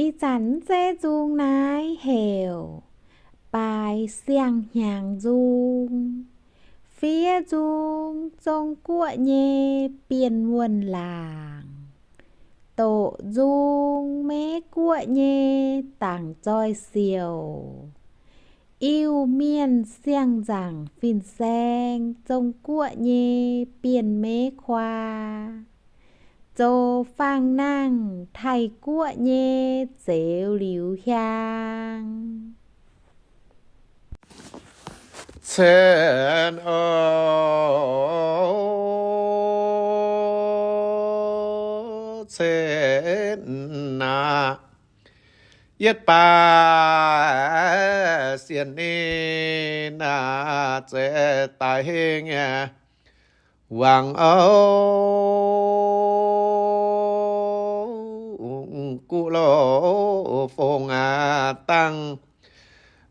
Ih zanc mv zeiz nzung naaiv heuc baaix siang-hnyangx nzung. Fiev nzung Zong-Guoqv nyei Bienh Wuonh Laangc, doqc nzung Meiv Guoqv nyei Dangc Zoih Siouc, Iu-Mienh siang-nzaangc fin-saeng Zong-Guoqv nyei Bienh Meiv Kuaa, zoux faang-nangh Taiv-Guoqv nyei Zeux Liuz Hiaang. Cen o, cen aqv. Yietv baac sienx ninh aac, zeiz daaih hingh nyei wangc o, guv loz fongc aac, dangh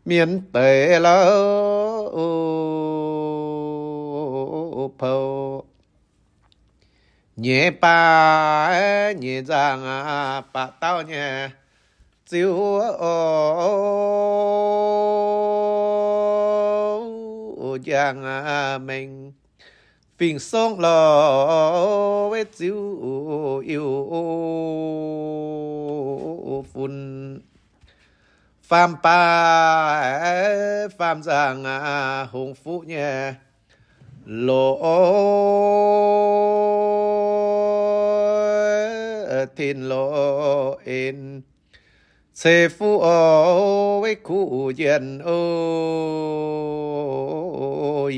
mienh deix louh pou. Nyeiz baac nyeiz nzangc aac, baac dauh nyei ziux o, njang mengh fingx-songv loh, weiv ziux Iu-Fun. Faam baac faam nzangc aac, hongx fuqv nyei loz, tin loz en, ceix fuqv o, weiv kuv njien o,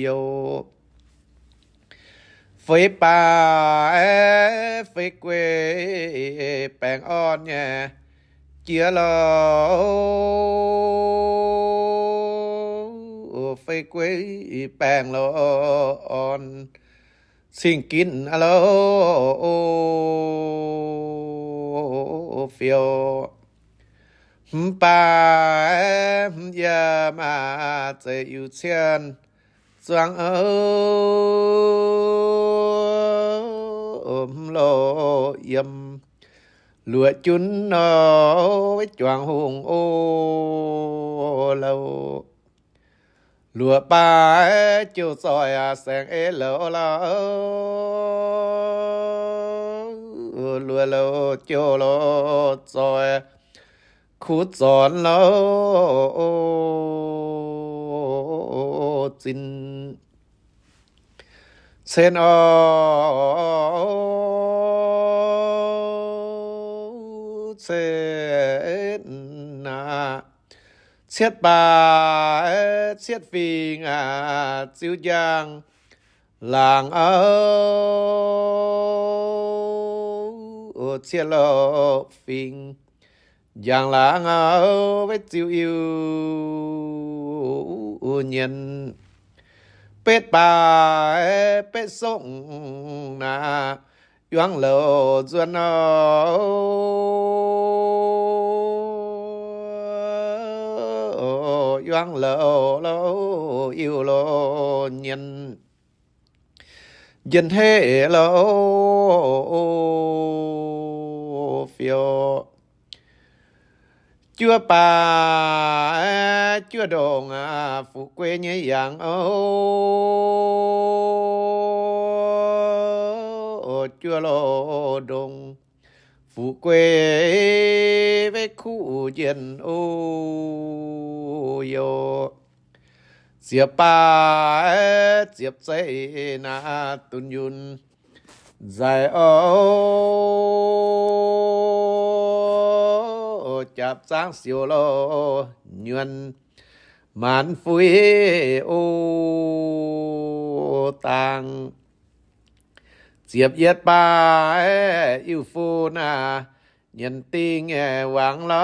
youc feix baac feix guei, baengh orn nyei jiex loh, feix guei baengh loh orn, cing ginv loh, o, fiouv. Hmz baac hmz yiem aac, zeiz Iu-Cien zuangx o, hmz loh yiem luoqc junv o, weiv juangc hungh o, louh. Luoqc baac jouh zoih aac, saeng-eix louz lauh, luoqc louz jouh louz zoih, kuv zornx louz zinh. Cen o, cen aqv. Cietv baac cietv fingx aac, ziux njang laangc o, cietv loh fingx njang laangc o, weiv ziux Iu-Mienh. Betv baac betv songv naaic, yuangv louz nzuonx o, yuangv louz louz Iu-Mienh. Njien-heiv louz fiouv. Juov baac juov ndongc aac, fu'juv guei nyei yangh o, juov loz ndongc fu'juv guei, weiv kuv njien o, youc ziepc baac ziepc zeiv naaic, dunh yunh nzaic o, japc zaangv siouc loz nyuonh, maanc fuix o, dangh ziepc yietv baac Iu-Fun naaic, nyienz dingh wangc louz,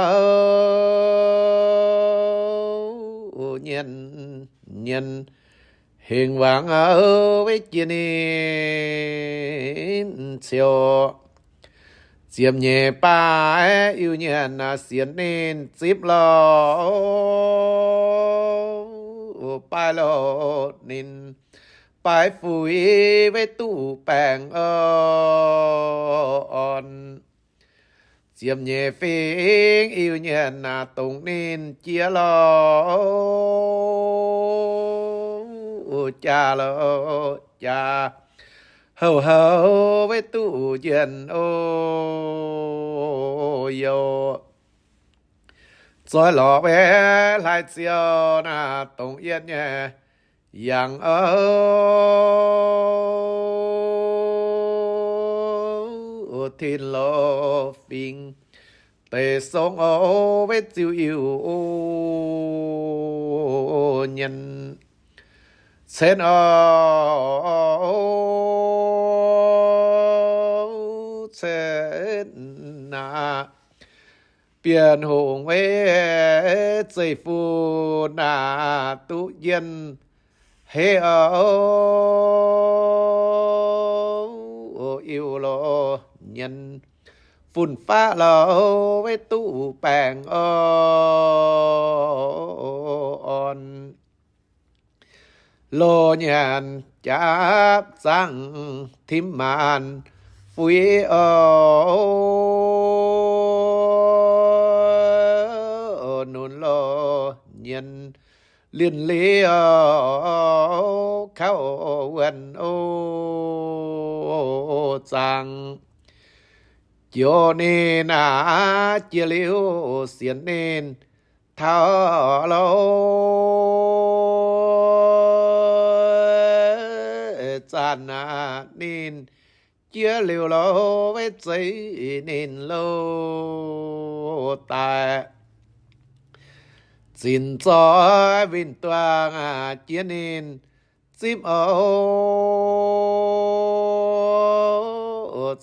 nyienz, nyienz hengx wangc o, weiv jiex ninh ciouc. Ziepc nyeic baac Iu-Mienh sienx ninh zipv louz, baaix loz ninh baaix fuix, weiv duqv baengh orn. ziepc nyeic fingx Iu-Mienh naaic dongh ninh jiex louh jaa louh jaa, houh houh weiv duqv njien o youh. Zoih lorz weiv hlaax ziouc naaic dongh yietv nyei yangh o, tin-lo fingx deix song o, weiv ziuh Iu-Mienh cen o, cen naaic Bienh Hungh weiv zeiv-fun naaic duqv njien heiv o, Iu-Mienh fun-faqv louh weiv duqv baengh o, orn loz nyanc jaapv zaangv tim maanc fuix o, nunc loz nyanc lienh li o, kauv wuonh o, zaangc joux ninh aqv. Jiex liuz sienx ninh taux louh zaanc aqv, ninh jiex liuz louh weiv zeiv ninh louh daaih zinc zoih winh duangh aqv. Jiex ninh zipv o,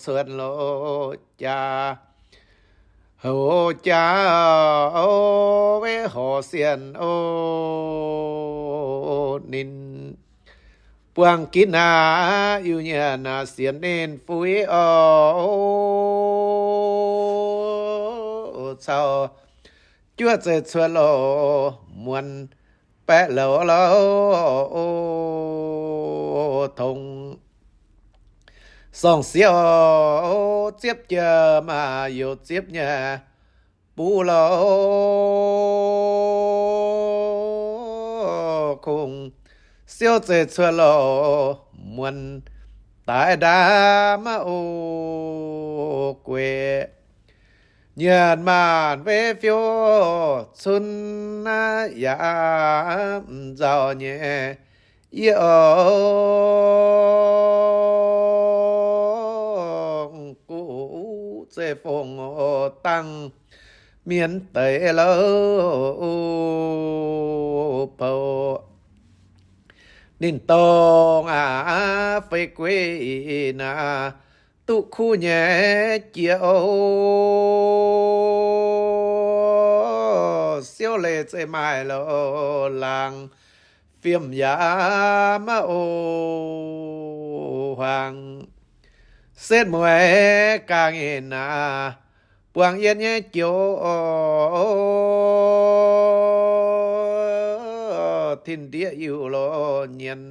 cuotv loh jaa, houh jaa o, weiv horc sienh o, ninh buangh ginv aqv. Iu-Mienh sienx ninh fuix o, caux juov zeiv cuotv loh muonc baeqv louz louh tongx sorng-sieqv ziepv jiem aqv, youc ziepv nyei buv louh kungx siouv zeiv cuotv loh muonc daaih ndaam o gueic. Nyanc maanc weiv fiouv cunv naaiv yaac m'nzauh nyei yie o, guv zeiv fongc dangh mienv deix louh pou. Ninh dongh aqv fei gueiv naaic duqv kuv nyei jiex o, siouv leih zeiv maaih louh laangz fiem yaac maiv o huaang. Setv mueiz ga'nyiec naaic buangh yietv nyei joux, tin-ndiev Iu-Mienh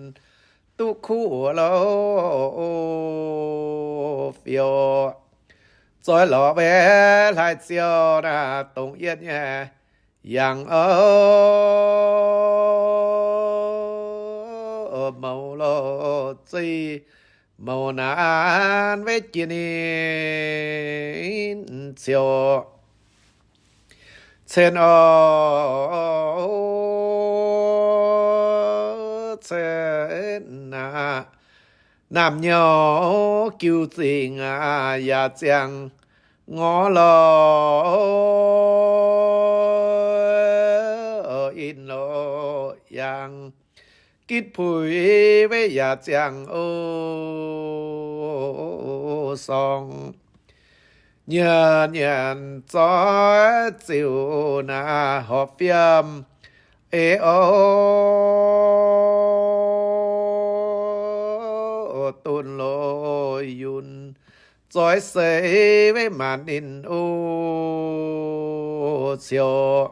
duqv kuv louh fiouv. Zoih lorz weiv hlaax ziouc naaic dongh yietv nyei yangh o, mouz loh zeiv mouz naanc weiv jiex ninh ciouc cen o, cen aqv. Naamh nyouz jiu zingh aqv, yaac ziangh ngorc loh, in loh yangh gitv puix weiv yaac ziangh o, sorng nyanc nyanc zoih ziouc naaic horpc fiem eix o, dunx loh yunh zoih seix weiv maanc ninh o, ciouc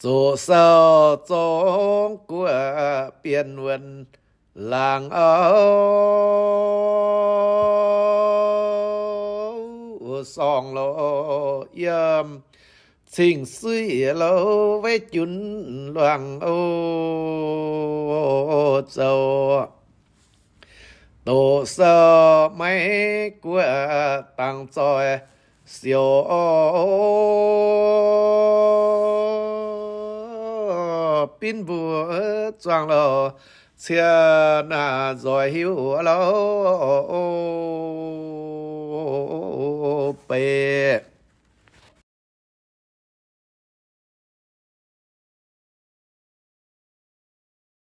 zoqc sou zong guoqv bienh wuonh laangz o, sorngh loh yiem cing-suiv loh weiv junv luangh o zoux. Doqc sou maiv guoqv dangx zoih siouc binv mbuo zuangx loh cie naaic nzoih hiuv loh bei